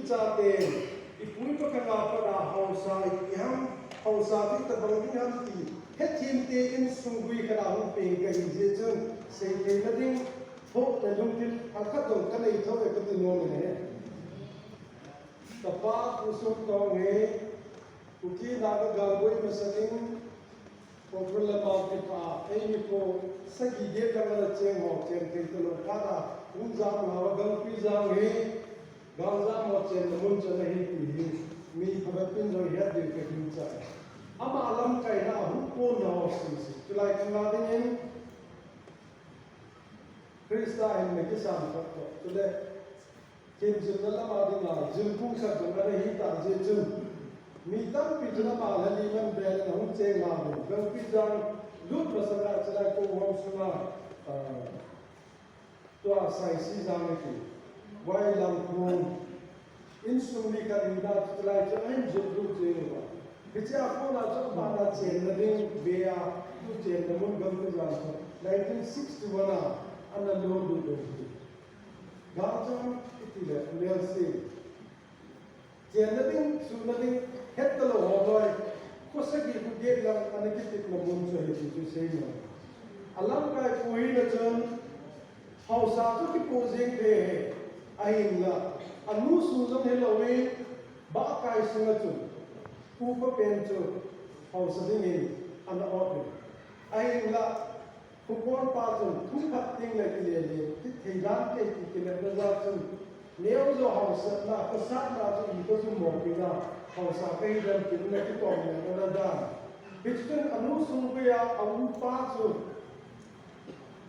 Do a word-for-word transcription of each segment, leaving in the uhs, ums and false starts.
Chate, ipu ipa khat a pat a haosa iti ham, haosa chu itobang ding ham ti hethem te insung gui khat a hung peng kahi jeh chun, seitheina ding, thohna lungthim, akhat jong kanei thou e kati nom e. Kapa Pu Sumtong hi, Kuki Naga Galboi masa ding, Ukhrul le Mao kipah a, eimi kho sagi get lang ana cheng ho, cheng thei talou phat a, hung jam lou a, Gangpijang hi, galjam ho chenna mun chu ana hi ti hi, mi phabep in jong het diu kahin chah e. Ama lamkaina a hung ponna ho sese, chulai kanga dingin, Christa hin na kisan khat toh, chule, themjilna lama dinga, jilpung khat jong ana hi tah jeh chun, mi tampi chun ama lhalim bel in ahung cheng a, Gangpijang lut masanga chulai kong hom sunga, ah, tua Saisijang iti, Vailangkong, insung ni khat in da chulai chu ahin jot lut jeng uva. Hichea kona chu abana chenna ding ve a, tu chenna mun Gangpijang chu nineteen sixty-one a ana lo lut u hi. Galjam iti le, Melsi. Chenna ding, suna ding, het talou ho loi. Kho sagi kho get lang ana kitepna mun chu ahi ti chu sei nom. Alamkai pu hina chun, haosa chu kipo jeng thei e. Ahinla, anu sung jong hilou in, bahkai sunga chun, upa pen chu haosa dingin ana ot e. Ahinla, Khupon pa chun thu phat ding le kile le, kithei dan te ti kile na jat chun, neo jo haosatna, khosatna chu ipi chu mo pi na, haosa kahi dan ti na kitom le na dan. Hichun anu sung gui a, a upa chu,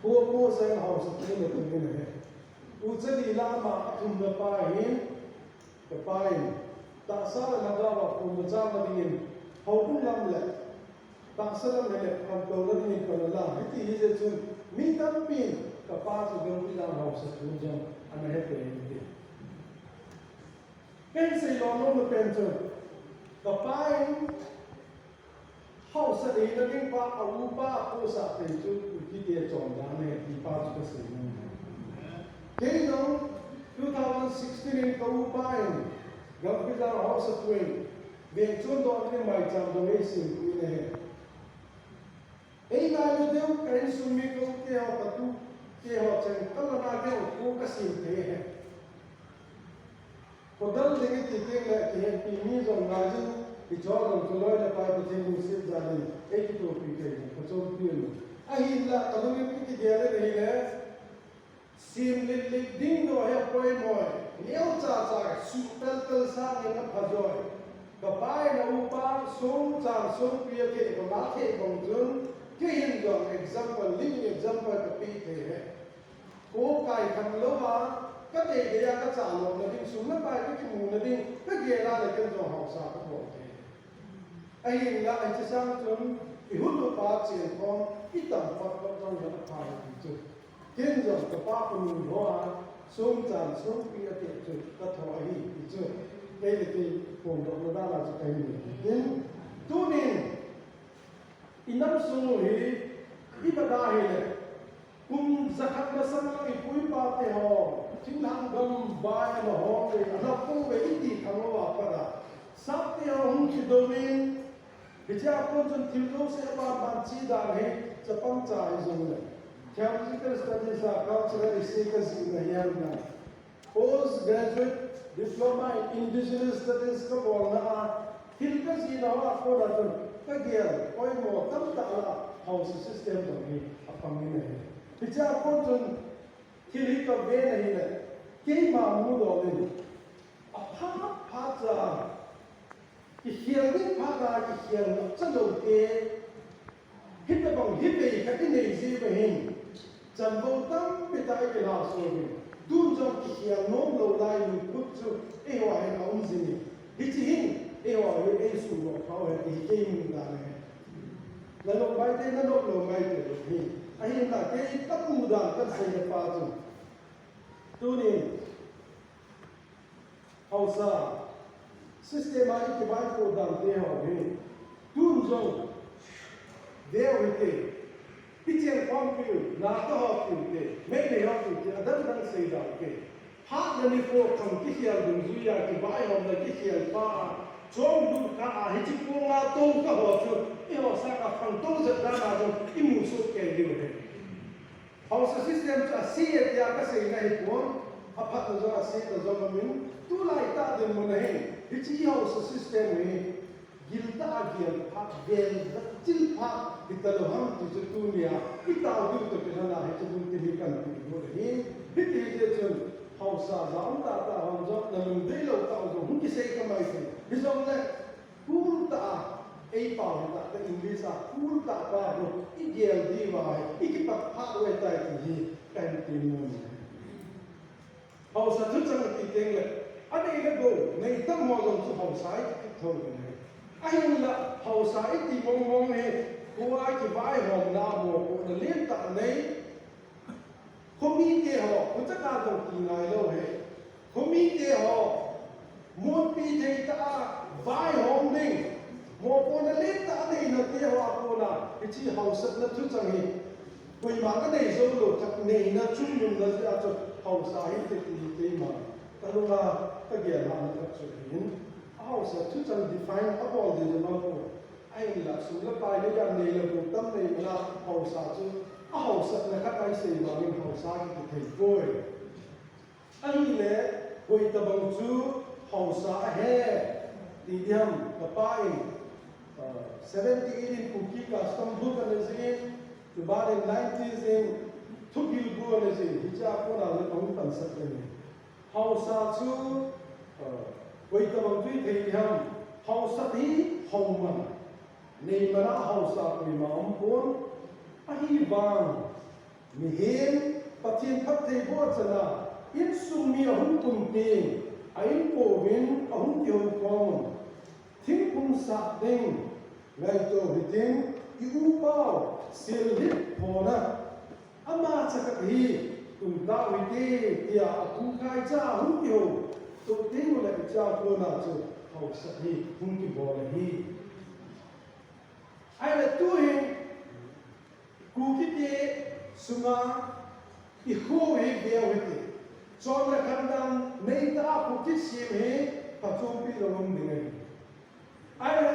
po po sang haosa ti na ti na he. U Chali lama athumna pa hin, Kapa in, tahsa le lhagao a kum machang na dingin, houbung lam le, tahsa lam le, khantouna dingin pan ala, hiti hi jeh chun, mi tampin, kapa chu Gangpijang haosa thu jong, ana he pen in ti. Ken sei lom lom pen chun, kapa in, Haosa deina ding pa, a upa, a post a thei chu, Kuki te chondan ahi, ti pa chu kasei nom e. Kei jong, two thousand sixteen in ka upa in, Gangpijang haosapu in, veng chondoh ding maicham jong eisempui in ahi. Ei ngailu deu, ka insung mi ka u te ho, ka tu te ho cheng, ka lona keu, ko kasem thei ahi. Khodal ding iti teng le kihetpi mi jong ngai jin, hiche jong chu loi le pai Pathen lungset jal in, eikitohpi thei jong kachompi in. Ahinla, kalung in kigel in ahile, sem lit lit ding doh hi apoimo e, neocha cha, suh pel pel sang in apha jo e. Kapa in a upa, song chan songpi atheh bang, atheh bang chun, kei hin jong example, living example kape thei ahi. Ko kai khan louva, ka teitei a ka chalona ding, sum le pai ka kimuna ding, ka gel a le ken jong haosa ka bol thei. Ahinla, hiche sang chun, i hutupa chen khom, i tam pat pat jong jong apha hi ti chu. Ken jong ka pa khonung hoa, sum chan songpi atheh chu, ka tho ahi ti chu. Kei le kei phongdohna dan a chu kahin nei. Tin, tunin, i nam sung u hi, i vet a hile, kum jakhat masang lang i pu i pa te ho, thinglhang gam vai ana hong ve, ana pung ve i ti thang lou a pat a, sap te ho hung kidou in, hiche a kon chun thil jouse aban ban che dan hi, chapang cha hi jong le, Theological Studies a cultural essay ka jihna hihen lang, Post Graduate Diploma in Indigenous Studies ka bolna a, thil ka jihna a kona chun, ka gel, poimo tamtah la, haosa system jong hi, apang in ahi. Hiche a kon chun, thil hi ka vet na hile, keima mudol in, aphat phat cha, Kikhel ding phat a kikhel ngap cha lou te. Hitabang hi bei khat i nei jeh uva hin. Chanvo tampi tah i kilhah soh uvin. Tun jong kikhel nom lou lai lungput chu eiho a hin aum jing in. Hiche hin eiho a hin eisuhdoh kha u ahi ti hi kei mu dan ahi. Na nop mai te, na nop lou mai te hi. Ahinla kei ka mu dan kan sei na pa chu. Tunin. Haosa, system a i kivaipoh dan te ho hi, tun jong, veu hite, kichen khompiu, na kahoppiu te, Meitei hoppiu te, adang dang sei dan te. Phat le nikho khang kikhel dungjuia kivaihomna kikhel pa a, chom lut kha a, hiche kong a tou kha ho chu, eiho sanga khangtou jep dan a jong imu soh kei diu ahi. Haosa system chu ase tia kaseina ahipon, aphatna jong asetna jong aumin, tulai tah dinmun a hin, hiche haosa system hi, giltah a gel phat, gel chil phat, hita lou ham ti chu tunia, itao diu toh kilhon a hiche mun tin hi kahin pui got ahi. Hiti jeh chun, haosa ja um tahtah hon jong, nalungdei lou tah jong, hung kisei kamai thei. Hijongle, cool tah a, eipao hi tahtah English a, cool tah pa ho, igel diuva hi, ikipat phat u ahitai ti hi, kahin ti nom e. Haosa thuchang iti teng le, anei le gou, nei tam ho jong chu haosa iti kit thou ahi. Ahinla, haosa iti mong mong hi, kho a kivaihomna mopohna lentah nei. Khomite ho, kho chaka jong ti ngai lou ahi. Khomite ho, munpi thei tah a, vaihom ding. Mopohna lentah neina te ho a kona, hiche haosatna thuchang hi. Koima kanei jou lou, khat neina chungnungna jeh a chu haosa hite ti hi keima kalunga kagel lhahna khat chu ahin. Haosa thuchang define abol ding jong aum poi. Ahinla sum le pai nei a nei le gou tam nei mana haosa chu ahaosatna khat ahi sei vangin haosa kiti thei poi. Ahile, koi tabang chu haosa ahi, ti diham, kapa in, ah, seventy-eight in Kuki custom book ana jih in, chuban in nineties in, thugil bu ana jih in, hichea kona le kahung pansan in. Haosa chu, ah, koi tabang chu ithei diham, haosa hi hou man, nei mana haosa koima um pon, ahivang, Mihem, Pathen phattheiboh chana, insung mi ahung kum teng, a inkouvin ahung kihou khom un. Thingphung sat ding, ngaito hitin, i-upau, silhit phona, ama chakhat hi, tungtau hite, tia apukhai cha ahung kihou, toh teng uleh icha kona chu, haosa hi, hung kibol ahi. Ahile tuhin, Kukite sunga ikho hi veu hite. Chon le khan dan neitah a kho kisem hi phachompi lou um ding ahi. Ahile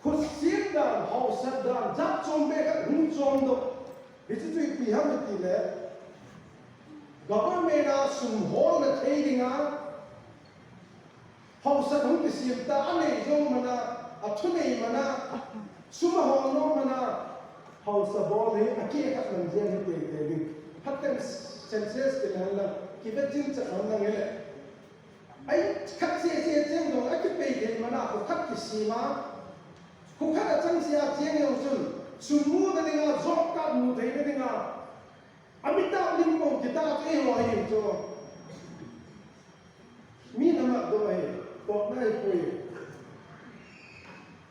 khosem dan, haosat dan, jat chom beh khat hung chom doh. Hiche chu ipi ham itile, government a sum holna thei dinga, haosat hung kisem ta, anei jou mana, athunei mana, sum ahol nom mana, haosa bol hi akeh khat lang jeng hi teitei ding. Phaten census kilah lang, kivet chin chat lang hile. Ai, khat seh seh cheng jong, akipei thei mana, kho khat kisem a. Kho khat achang seh a cheng jong chun, sum muna dinga, job card mu theina dinga, amitah lim pou kitah chu eiho ahi chu. Mi namat doh ahi, potna ahipoi.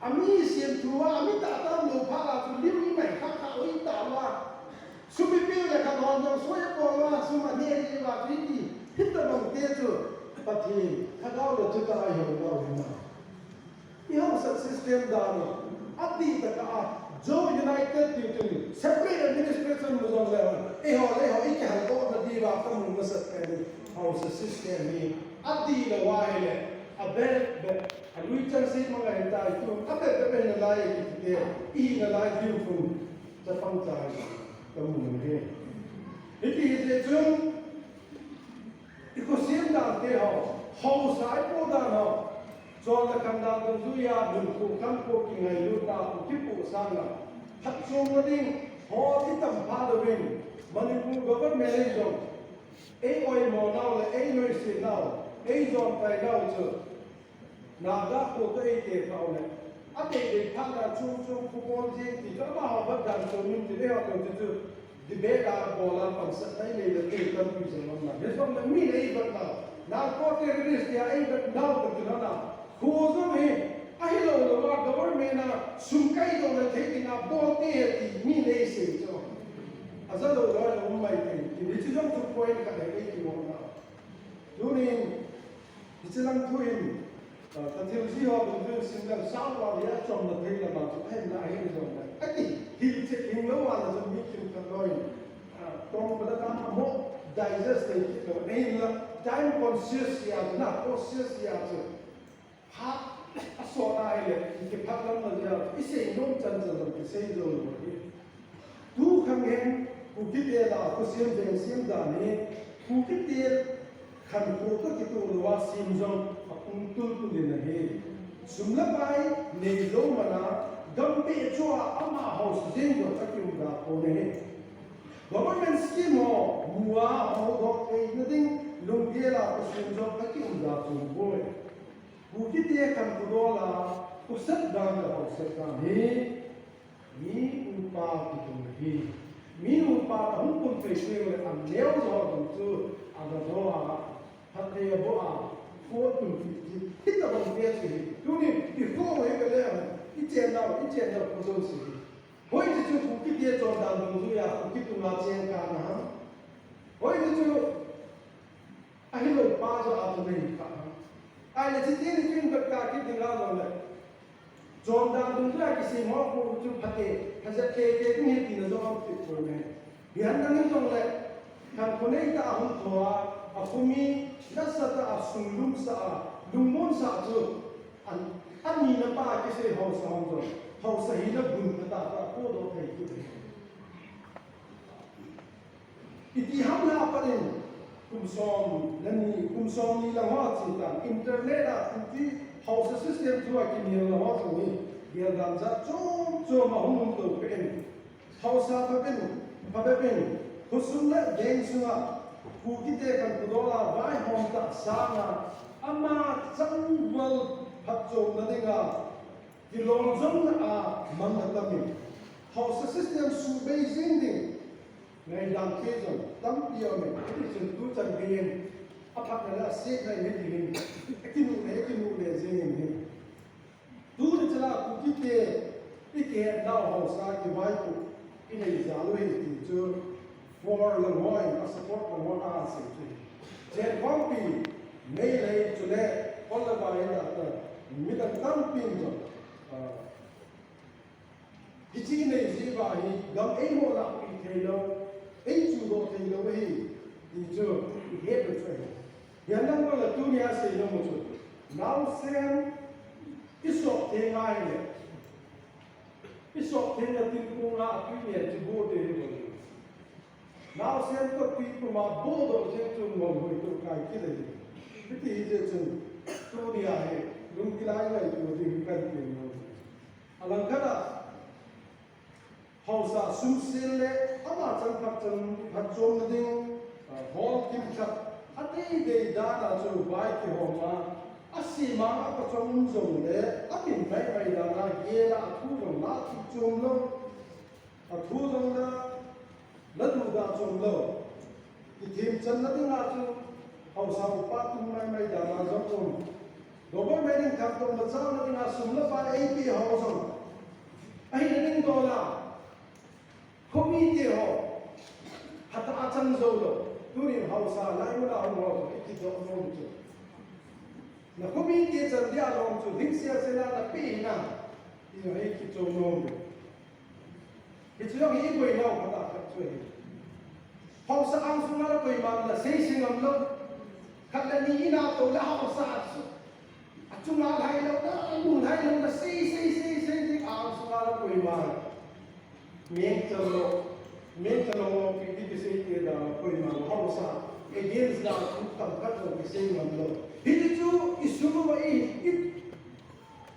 Ami semthu a, amitah tam lou phat a chu lim imai kha kha oi tah uva. Sum ipeh le khat hon jong soi apol uva, sum aneh jeh uva chu iti, hitobang te chu Pathen, Lhagao le thutah a ihou lou ahi ma. Ihaosat system dan u, adih tah a, Zo United ti chu separate administration mu jong le, eiho le eiho ikihaldohna diuva kamu masat pen, haosat system hi, adih lou ahile, abeh beh, alui chan sei mang ahitai tu, abeh beh beh nalai kiti te, ihinalai diu khun, chapang chai, kamu nge. Hiti hijeh chun, I khosem dan te ho, haosa i po dan ho, chon le khan dan dungjui a, lungkhu khankho kingailutna, kipoh sanga, phatchomna ding, ho kitam pha louvin, Manipur government in jong, ei oimo nau le ei noise nau, ei jonpai nau chu, Naga kho toh eite kha u le. Ateitei phat a chom chom khu bol jeng ti chu amaho phat dan chom in ti le ho ti chu debate a bol a pansatna inei le thei tampi jong um na. Hijongle mi nei vet nau. Narco terrorist tia ei vet nau ti lhon a. Khu jong hi ahilou lou a government a sum kai doh le thei dinga bol te ti mi nei sei chu. Aja lou loi le um mai thei. Ti hiche jong chu point khat ahi ei kibol na. Tunin, hiche lang thu in, ah, ka thil ji ho dungjuiin sim leng, sao a lia chomna thei lama chu ahin na ahin jong le. Ati, hilchet hing lou a la jong mi kimkhat loi in, ah, tong pada tam amo, digest thei kit lou, ahinla time conscious jeh a chu, na conscious jeh a chu, phat asot ahile, kiphat lam na jeh a chu, isei nom chan chan jong kisei jou lou hi. Tu khang hin, Kukite lah a khosem veng sem dan hi, Kukite khankho toh kitoh louva sem jong apung tultul in ahi. Sum le pai neilou man a, gam peh chua amaho sujeng jong akium da pon ahi. Government scheme ho mu a houdoh theina ding lunggel a khosem jong akium da chom poi. Kukite khankho dol a khosat dan le haosat dan hi mi upa kitum ahi. Mi upa ahung kum thei teng le aneo jo ding chu, aga jo a, phatthei aboh a, phat tum kit kit, hitabang te chu hi. Tuni, i kho hi ka le, i chen nau, i chen nau kho jouse hi. Hoiti chu Kukite chondan dungjuia Kuki tunga cheng kana ham? Hoiti chu ahilou pa jo a chu nei kha ham? Ahile chuteng le chun vet kit ding a jongle, chondan dungjuia kisem ho khu chu phate, phajep teitei ding ahi tina jong aum kit poi me. Hihen lang in jongle, khankho neitah a hung tho a, akhomi nasatah a sunglum sah a, lungmon sah chu, an, anina pa kisei haosa hung jong, haosa hina gun phatah a podoh thei kit ahi. Iti ham le apat in, kum som le ni, kum som ni lang hoa chun tan, internet a Kuki haosa system thua kimel lang hoa chun hi, geldam jat chom chom ahung um tou pen. Haosa phabep in, phabep in, khosung le veng sunga, Kukite khankho dol a vaihom tah sanga, ama changval phatchomna dinga, kilom jomna a mang atam in. Haosa system subei jing ding, ngaidam te jong tampi aum in, hiti chun tuchan gei in, aphatna le asetna in hiti hin, akinuh le, akinuh le jing in hi. Tuni chan a Kukite, i kihetnau haosa kivaipoh, i nei jal u ahi ti chu, former lang ho in, a support lang ho in asei chu. Chenkhompi, Meitei chule, kol le vai in ata, midang tampin jong, ah, hiche i nei jeh uva hi, gam eimoh lahpeh thei lou, eichuhdoh thei lou ahi, ti chu, i het u chu ahi. Hihen lang lang a tunia sei nom u chu, naosen, i sop theng ahile, i sop theng a tin kong a tui neh chu boh ding ahi bou. Naosen toh tui puma bohdoh jeh chun ngol hoi toh kai kit ahi. Hiti hi jeh chun, tunia hi, lungkilai ngaito ding hi kahin tem nom. Alangkhat a, haosa sumsel le ama chang phat chang phatchomna ding, ah, hall kimkhat, adeidei dan a chu vai kihom a, asem a apachom um jongle, amin maimai dan a gel a athu jong la kit chom lou. Athu jong la, la duhdah chom lou. Kithemchanna dinga chu, haosa upa tum maimai dan a jong um. Government in khantouna chauna dinga sum le pai eipeh ho jong, ahina ding dol a, khomite ho, phatah a chang jou lou. Tunin haosa laimun a hung ho jong, i kidoh nom chu. Na khomite chan dia lom chu, ding sel sel a napeh hinam, ti jong i kichom nom. Hichu jong hi i boinau phatah khat chu ahi. Haosa angsunga la koiman la seisei ngam lou. Khat le ni in a tou le haosa chu, achunga lhai lou, alung lhai lou la seisei seisei ding angsunga la koiman. Mengcha lou, mengcha lou lou pi ti kisei te dan la koiman haosa against dan thu tamkhat jong kisei ngam lou. Hiti chu i sum uva i, i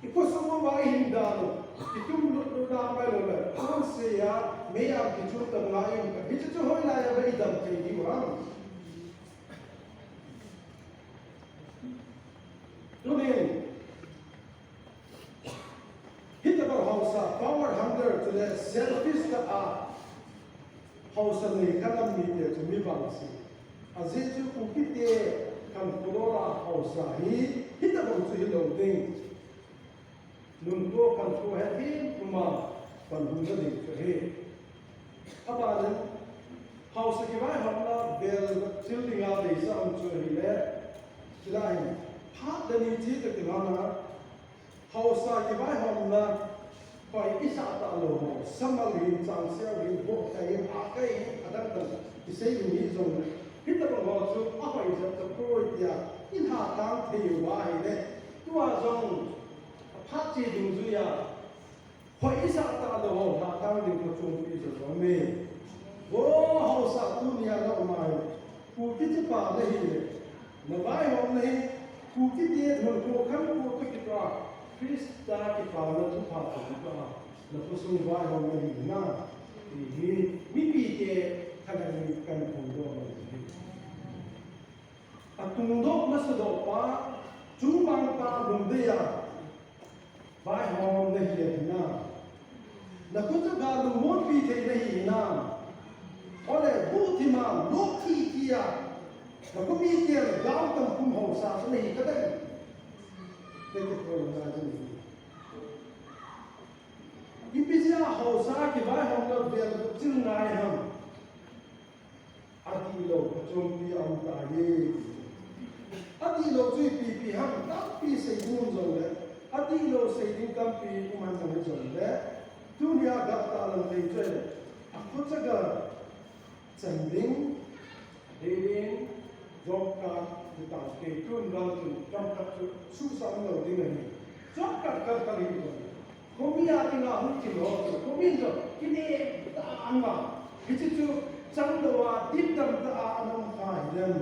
I khosung uva i hin dan u, i tum lut lut dan mai lou le, khonse a, mei a kichun tah ngai in, hichu chu hoilai a i dam thei diu ham. Tunin, hitabang haosa, power hunger chule selfish tah a, haosa nei kha nam mite chu mi vangse. Ajeh chu Kukite khankho dol a haosa hi, hitabang chu hilou ding. Nungto khankho hethem puma panhunna ding chu ahi. Abanin, haosa kivaihomna vel thil dinga deisah um chu ahile, chulai hin, phat le ni chi toh kilhon a, haosa kivaihomna, hoi i sah talou ho, samal hin, changseh hin, bohkai hin, ahkai hin, adang dang, kisei ding hi jongle, Hitobang ho chu ahoi jep tapoi tia, ilhatang thei uva ahile, tua jong aphat che dungjuia, hoi isah talou ho lhatang ding Pachumpi jong aume. Vo haosa tunia na um ahi, Kuki chupa nahile, navaihomna hi, Kuki te lhunpo khanpo toh kitoh a, Christa kipana thupha toh kitoh a, nakhosung vaihomna hi na, ti hi, mipite thaneina kahin phongdoh ahi. Atungdoh masudoh pa, chungvang pa lungdei a, vaihom nahi ahi na. Nakho chu ga lungmonpi thei nahi na. Ole buhthim a, lop thithia, nakho mite gao tamkhum haosa chu nahi kadei. Kei kipona chu nahi. Ipi jeh a haosa kivaihomna vel chil ngai ham. Adihlou Pachumpi aum tahi. Adihlou chu ipi ipi ham tampi sei ding um jongle, adihlou sei ding tampi um hen jongle, tunia gah tah lang thei chu ahile, akhochaga chan ding, dei ding, job card, ti tah kei tun gal tun kam khat chu suhsah umlou ding ahi. Job card kal kal hi jongle, khomi a dinga hung thil ho chu, khomin jong kineh tah a um a. Hiche chu changlou a, dipdam tah a ana um kha hidem.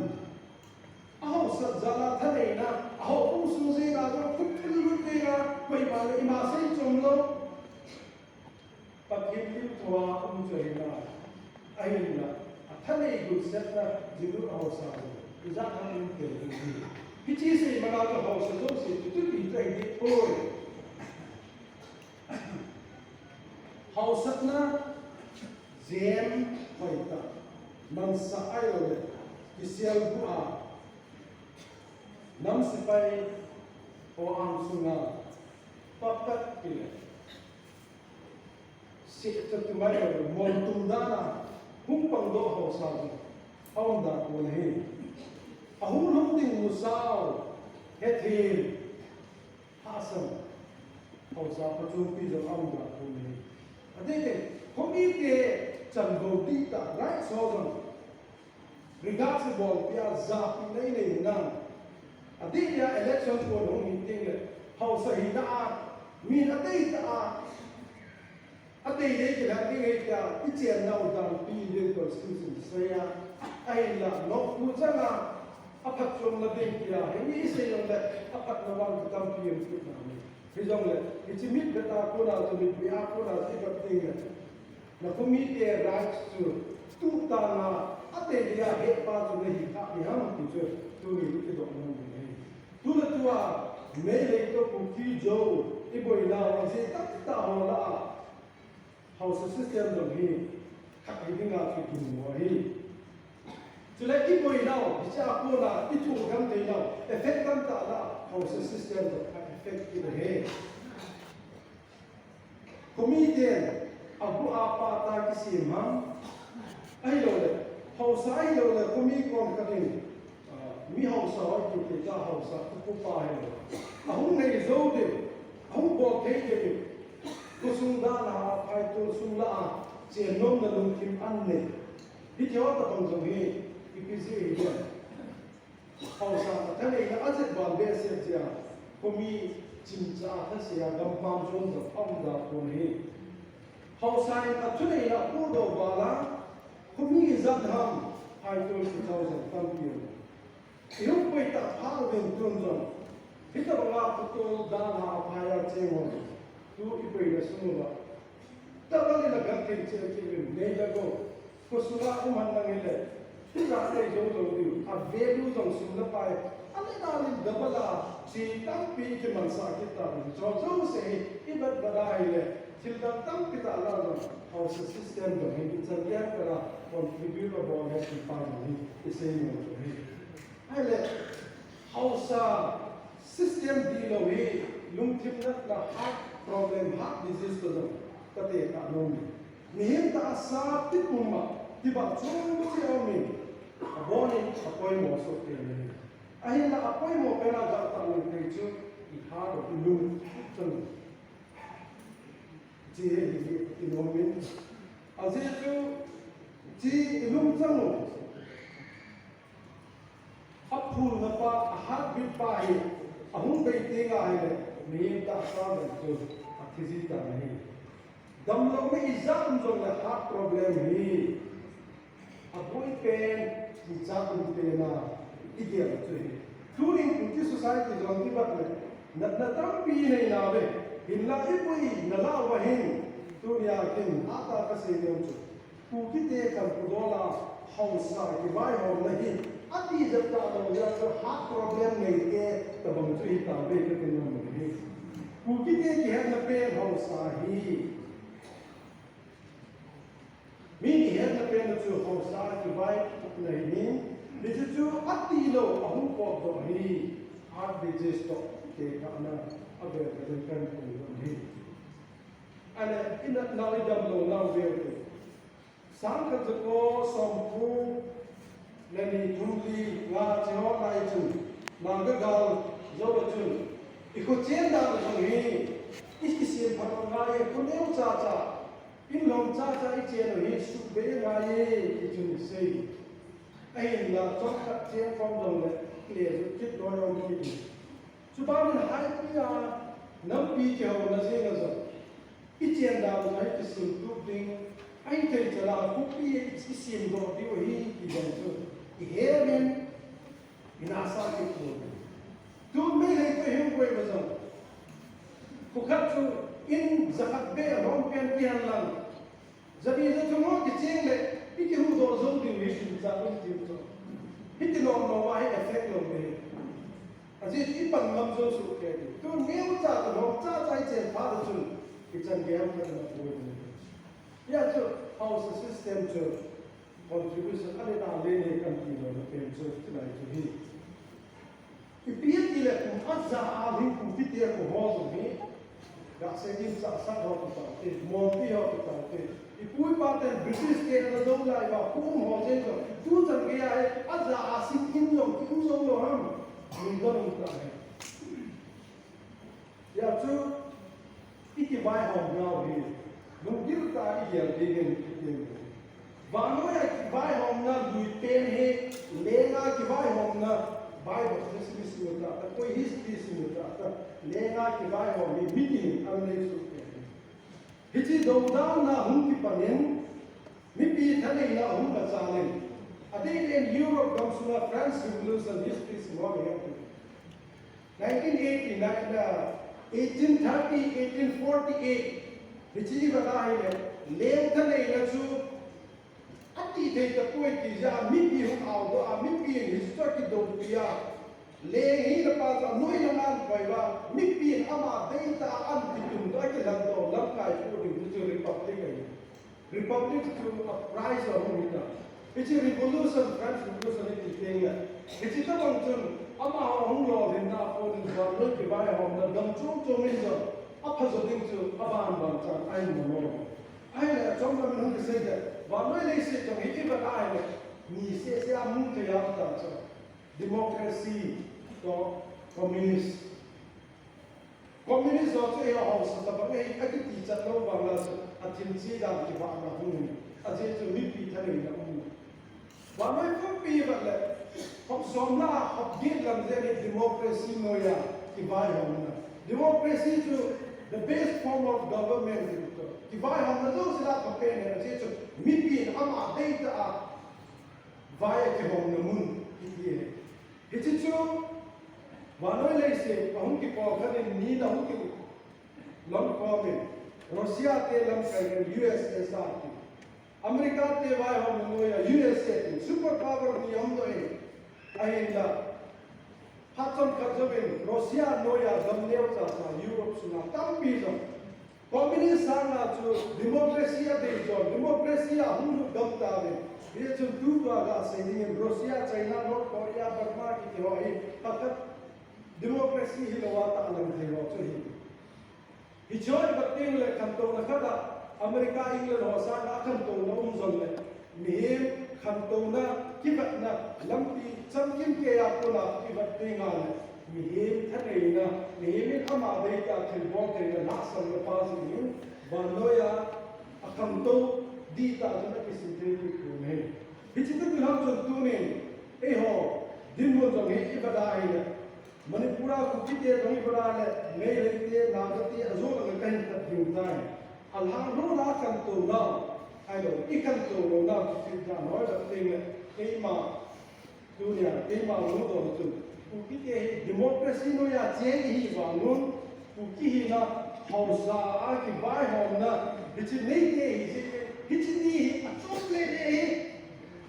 Ahaosat jal a thaneina, ahoubung sung jeng a jong khut thil lut jeng a, koima le ima sei chom lou. Pathen lim thua um chu ahi na. Ahinla, athanei gunsetna jing u haosa jong ijat ham um kei ding hi. Hiche sei mana chu haosa jouse chu chuti chu ahi ding poi. Haosatna jem hoitah, mansah ahiloule kiselguh a, nam sepai ho ang sunga pakat kile. Seh cha tum ahiloule moltum dan a hung pangdoh haosa jong aum dan pon ahi. Ahung lhung ding musao, hethem, hahsat haosa Pachumpi jong aum dan pon ahi. Adeh teng, khomite chanvo dihtah, rights ho jong regard ibolpeh a, japina inei u nam. Adeh dia election kon hung hi tengle, haosa hina a, min adeitah a, adeidei kilhen ding ahi tia, ichennau danpi ding constitution sei a, ahinla, nopbu chang a, aphatchomna ding tia, henge isei jongle, aphatna vang tampi um kit nam. Hijongle, hiche mitvet a kona chu, mitbeh a kona chu ivet tengle, nakhomite rights chu, tuhtang a, adeidei a hetpa chu nahi kha ding ham ti chu, tuni ikidoh nom ding ahi. Tule tua, Meitei toh Kuki Zo, iboinau ajeh tamtah ho lah a, haosa system jong hi, khat hi dinga chu gingmo ahi. Chule iboinau, hichea kona ithohgam theinau, effect tamtah lah a, haosa system jong khat effect kit ahi. Khomiten abu apa ta kisem ham, ahiloule, haosa ahiloule, khomi kom khat in, ah, mi haosa ho kiti ta haosa, kho pa hilou, ahung nei jou diu, ahung bol thei diu, khosung dalha a phaitol sung lah a, chennomna lungthim anei. Hiche ho tobang jong hi, ipi jeh hidem. Haosa thaneina ajeh val behseh jeh a, khomi chimcha a thase a gampam jon jong aum da pon ahi. Haosa in athuneina apohdoh val a, khomi ijat ham, phaitol kichao jong tampi um. Ihung koi tah phat uvin tun jong, hitobanga phaitol dalha a phai a cheng ho, tu iboina sung uva, double in agang thei cheh kit uvin, nei le gou. Khosunga um hen lang hile, hijat nei jou jou diu, a value jong sum le pai, ale dalin double a, che tampi kimansah kit tauvin, chu jouse hi, ivet vet a hile, thil dang tampi tah lah jong, haosa system jong hi, ichan gei khat a, contribute abol ahi ti pa jong hi, isei nom chu ahi. Ahile, haosa system dihlou hi, lungthim natna, heart problem, heart disease toh jong, kate kah nom e. Mihem tahsa tipum a, tibah chom cheh aumin, abonin apoimo soh pen ahi. Ahinla apoimo pen a gah tah lou thei chu, i heart, ilung chang u. Hiche hi, hi, i nom in. Ajeh chu, hiche ilung chang u. Aphulna pa, ahatbit pa hi, ahung bei teng ahile, mihem tahsa bang chu athi ji tan ahi. Damlouna ijat um jongle heart problem hi aboi pen, ijat um pen a igel chu ahi. Tunin Kuki society jong ivet le, natna tampi nei nauve, hinla iboina lah uva hin, tunia kin hatah a kasei nom chu, Kukite khankudol a haosa kivaihomna hi, atijat tah lou jeh a chu heart problem neite tobang chu hitauve kati nom ahi. Kukite kihetna pen haosa hi, mi kihetna pen chu haosa kivaihomna ahi. Hiche chu atilou ahung potdoh hi, heart disease toh tekahna avel vel in kahin phongdoh ahi. Ahile, inatnau idamlounau veu te. Sangkhat jako somko le ni, thum, li, nga, hiche ho lai chun, Naga gal jouva chun, ikho chen dan jong hi ikisem phat u ngai e, kho neocha cha, in lhom cha cha ichen u hi suhbei angai e, ti chun isei. Ahinla chomkhat chen khom jongle, ile ju kit loi um kit in. Chubanin haipi a nampi kihouna jenga jong, ichen dan u hi kisemtup ding, ahithei cheh a khopi a isemdoh diu ahi ti jong chu ihemin, inasa kit lou. Tun Meitei toh ihin koiuva jong, kho khat chu in jakhat beh alhom pen kihen lang, jani jathum ho kicheng le, ikihuhdoh jou diu hi chunga um tiu chu. Hiti lom lom a hi effect lou ding. Ajeh chu ipan ngam jou soh kei diu. Tun neocha toh lhom cha cha ichen phat a chun, ichan gei ham khat ana pui ding. Hijeh chun haosa system chu contribution ale na le nei kan ti louna pen chu, chulai chu ahi. Ipi tile kum aja a hin Kukite kho ho jong hi, gasei ding chahsat ho kitaote, monpi ho kitaote, ipu ipa ten British te ana jou lai uva khu um ho jeng jong, tuchan gei a hi aja a sit in jong kium jou lou ham? Lungdon um tah ahi. Hijeh chun ikivaihomnau hi lunggil tah a igel dingin item u. Vannoi a kivaihomna lui pen hi, lenga kivaihomna, Bible history sim u tah tah, koi history sim u tah tah, lenga kivaihom hi mitin anei soh kei. Hiche doudalna hung kipan in, mipi thaneina ahung lhachal in, adeh in Europe gamsunga French Revolution history sim u ahi. Nineteen eighty-nine, uh, eighteen thirty, eighteen forty-eight, hiche ivet a ahile, leng thaneina chu atithei tapoi ti jeh a mipi hung aodoh a, mipi in hiche chu akidoupi a, leng hina pa chu anoi langa ahin koi uva, mipi in ama deitah a ahin kitundoh a, akilhatdoh lamkai poh ding chu Republic ahi. Republic chu a price ahung hi ta. Hiche revolution, French Revolution iti teng le, hiche tobang chun amaho hung lolhinna a kon in vannoi kivaihomna gam chom chom in jong aphajo ding chu aban ban chan ahin mano. Ahile achom lam in hung kisei le, vannoi leiset jong hi ivet a ahile, ni seh seh a mu thei a um ta chu. Democracy toh communist. Communist ho chu eiho haosa tabang ahi, akitichat lou vang la chu, athil che dan kivahna hung in, ajeh chu mipi thaneina um. Vannoi pumpi vet le, hop somna, hop get lam jeh hi democracy noiya kivaihomna. Democracy chu the best form of government, kivaihomna jouse lah a phapen ahi, ajeh chu mipi in ama deitah a vai a kihomna mun kiti ahi. Hiche chu vannoi leiset ahung kikol khat in, ni in ahung kilom khom in, Russia te lamkai in U S S R ti, America te vaihomna noiya U S A ti, super power ni ahung doh in, ahinla phat chomkhat jouvin Russia noiya gam neocha cha Europe sunga tampi jong Communist sanga chu democracy a dei chun, democracy a hung lut gam tauve. Hichun tutua gasei dingin Russia, China, North Korea, Burma kiti ho hi, khat khat democracy hilou a tahlang thei ho chu ahi. Hiche hi vet teng le khantouna khat a, America, England ho sanga khantouna um jongle, mihem khantouna, kivetna lampi chamkim keiya kona ivet teng le, mihem thaneina, mihem in ama deitah a thilbol theina, lhahsamna pa jeh in, vannoiya akhantou dihtah chun akisim thei kit u ahi. Hiche tobang ham chun tunin, eiho, Dinmun jong hi i va da ahile, Manipur a Kukite jong i va da le, Meitei te, Naga te, ajo lang ka hin khat ding tai. Alhang lou la khantou nau, ahilou, i khantou lou nau, kicheh dan hoi la teng le, keima, tunia, keima mudoh chu. Kukite hi democracy noiya cheng i hi vang un, Kuki hina, haosa a kivaihomna, hiche neite hi, hiche ni hi, achom le le hi.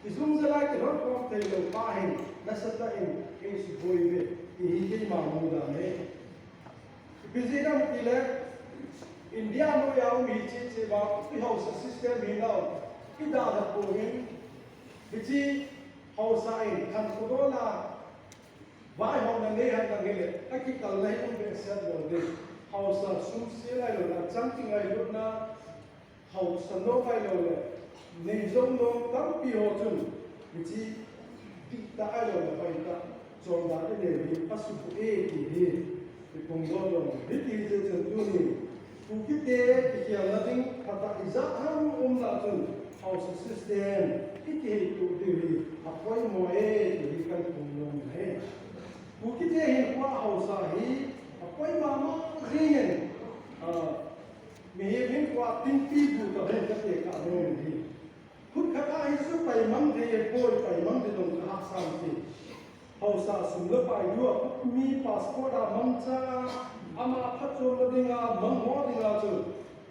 Kijung jala kilhon khom thei lou pa hin, nasatah in, ei suboi uve, ti hi keima mudan ahi. Ipi jeh ham itile, India noiya um hi che che vang, i haosa system hi nau, i dalha pouvin, hiche haosa in, khankho dol a, vaihomna nei hen lang hile, akikalna hi um behseh lou ding. Haosa sum sel ahilou le, achang kingailutna, haosa nom ahilou le, nei jong nom tampi ho chun, hiche dihtah ahilou le, hoitah, chondan i nei hi, asuboi e ti hi, i phongdoh lou. Hiti hi jeh chun tuni, Kukite kikhelna ding, phatah ijat ham um lah chun, haosa system, i kihei tup diu hi, apoimo e ti hi kahin phongdoh ahi. Kukite hinkhoa haosa hi, apoimo mama jingin, ah, mihem hinkhoa tingpi bu tah in katekah nom ahi. Khut khat a hi chu paimang thei e poi, paimang thei dong ka hahsa e. Haosa sum le pai diu a, mi passport a mangcha, ama phatchomna dinga, mangmo dinga chu,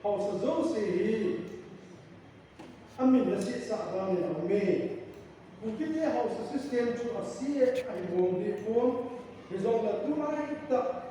haosa jouse hi, amin asetsah dan in aume. Kukite haosa system chu ase ahi bou deh pon, hijongle tulai tah,